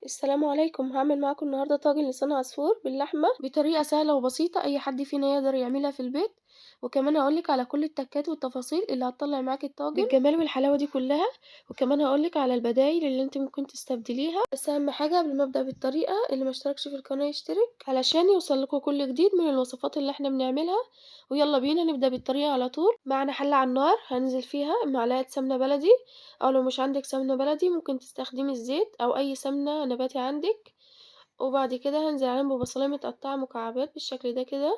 السلام عليكم. هعمل معاكم النهارده طاجن لسان عصفور باللحمه بطريقة سهلة وبسيطة، اي حد فينا يقدر يعملها في البيت. وكمان هقولك على كل التكات والتفاصيل اللي هتطلع معاكي الطاجن بالجمال والحلاوه دي كلها، وكمان هقولك على البدايل اللي انت ممكن تستبدليها. بس اهم حاجة قبل ما ابدا بالطريقة، اللي ما اشتركش في القناة يشترك علشان يوصل لكم كل جديد من الوصفات اللي احنا بنعملها. ويلا بينا نبدا بالطريقة على طول. معانا حله على النار هنزل فيها معلقه سمنه بلدي، او لو مش عندك سمنه بلدي ممكن تستخدمي الزيت او اي سمنه نباتي عندك. وبعد كده هنزل عليهم ببصلايه متقطعه مكعبات بالشكل ده كده،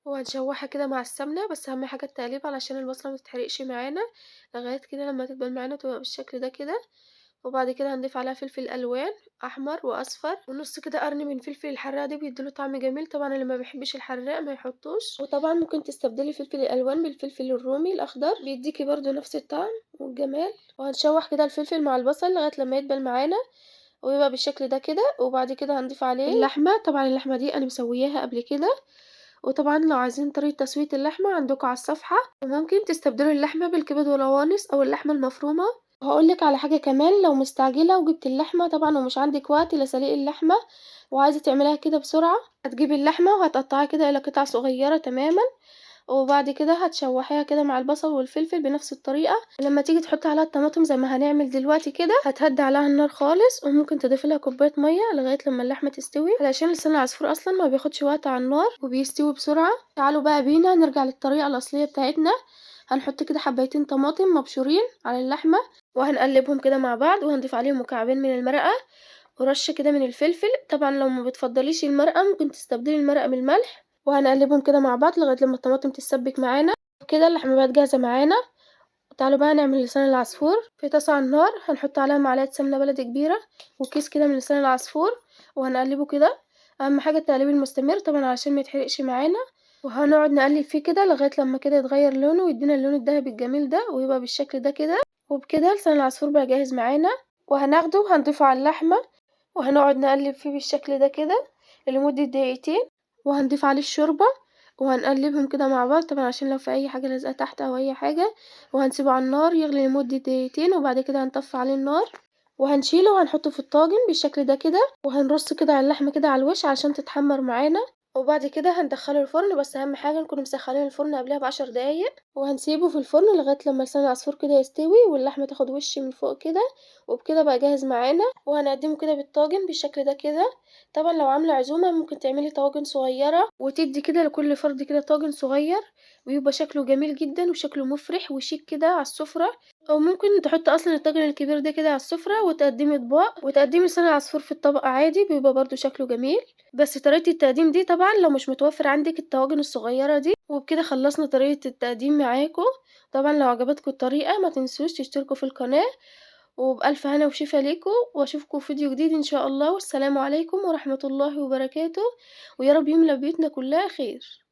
وهنشوحها كده مع السمنة. بس اهم حاجة التقليب علشان البصله ما تتحرقش معانا، لغاية كده لما تدبل معانا تبقى بالشكل ده كده. وبعد كده هنضيف عليها فلفل الوان احمر واصفر ونص كده قرن من فلفل الحراق ده، بيديله طعم جميل. طبعا اللي ما بيحبش الحراق ما يحطوش. وطبعا ممكن تستبدلي فلفل الالوان بالفلفل الرومي الاخضر، بيديكي برده نفس الطعم والجمال. وهنشوح كده الفلفل مع البصل لغاية لما يدبل معانا ويبقى بالشكل ده كده. وبعد كده هنضيف عليه اللحمة. طبعا اللحمة دي انا مسوياها قبل كده، وطبعا لو عايزين طريقه تسويه اللحمة عندكم على الصفحة. وممكن تستبدلوا اللحمة بالكبد والقوانص او اللحمة المفرومه. وهقولك على حاجة كمان، لو مستعجلة وجبت اللحمة طبعا ومش عندك وقت لسليق اللحمة وعايزه تعمليها كده بسرعة، هتجيبي اللحمة وهتقطعيها كده الى قطع صغيرة تماما، وبعد كده هتشوحيها كده مع البصل والفلفل بنفس الطريقة. لما تيجي تحطي عليها الطماطم زي ما هنعمل دلوقتي كده، هتهدي عليها النار خالص، وممكن تضيفي لها كوباية مية لغاية لما اللحمة تستوي، علشان لسان العصفور اصلا ما بياخدش وقت على النار وبيستوي بسرعة. تعالوا بقى بينا نرجع للطريقة الاصلية بتاعتنا. هنحط كده حبايتين طماطم مبشورين على اللحمة، وهنقلبهم كده مع بعض، وهنضيف عليهم مكعبين من المرقه ورشه كده من الفلفل. طبعا لو ما بتفضليش المرقه ممكن تستبدلي المرقه بالملح. وهنقلبهم كده مع بعض لغاية لما الطماطم تتسبك معانا. كده اللحمة بقت جاهزة معانا. تعالوا بقى نعمل لسان العصفور. في طاسه على النار هنحط عليها معلقه سمنه بلدي كبيرة وكيس كده من لسان العصفور، وهنقلبه كده. اهم حاجة التقليب المستمر طبعا علشان ما يتحرقش معانا. وهنقعد نقلب فيه كده لغاية لما كده يتغير لونه ويدينا اللون الذهبي الجميل ده، ويبقى بالشكل ده كده. وبكده لسان العصفور بقى جاهز معانا، وهناخده وهنضيفه على اللحمة، وهنقعد نقلب فيه بالشكل ده كده لمدة دقيقتين، وهنضيف عليه الشوربة، وهنقلبهم كده مع بعض طبعا عشان لو في اي حاجة لازقه تحت او اي حاجة. وهنسيبه على النار يغلي لمدة دقيقتين، وبعد كده هنطفي عليه النار وهنشيله وهنحطه في الطاجن بالشكل ده كده، وهنرصه كده على اللحمة كده على الوش عشان تتحمر معانا. وبعد كده هندخله الفرن، بس اهم حاجة نكون مسخنين الفرن قبلها ب10 دقايق، وهنسيبه في الفرن لغاية لما لسان العصفور كده يستوي واللحمة تاخد وش من فوق كده. وبكده بقى جاهز معانا، وهنقدمه كده بالطاجن بالشكل ده كده. طبعا لو عامله عزومة ممكن تعملي طواجن صغيرة وتدي كده لكل فرد كده طاجن صغير، ويبقى شكله جميل جدا وشكله مفرح وشيك كده على السفرة. او ممكن تحطي اصلا الطاجن الكبير ده كده على السفرة وتقدمي اطباق، وتقدمي لسان العصفور في الطبق عادي، بيبقى برده شكله جميل. بس طريقه التقديم دي طبعا لو مش متوفر عندك الطواجن الصغيرة دي. وبكده خلصنا طريقه التقديم معاكم. طبعا لو عجبتكم الطريقة ما تنسوش تشتركوا في القناة، وبألف هنا وشفا ليكم، واشوفكم في فيديو جديد ان شاء الله. والسلام عليكم ورحمة الله وبركاته، ويا رب يملى بيوتنا كلها خير.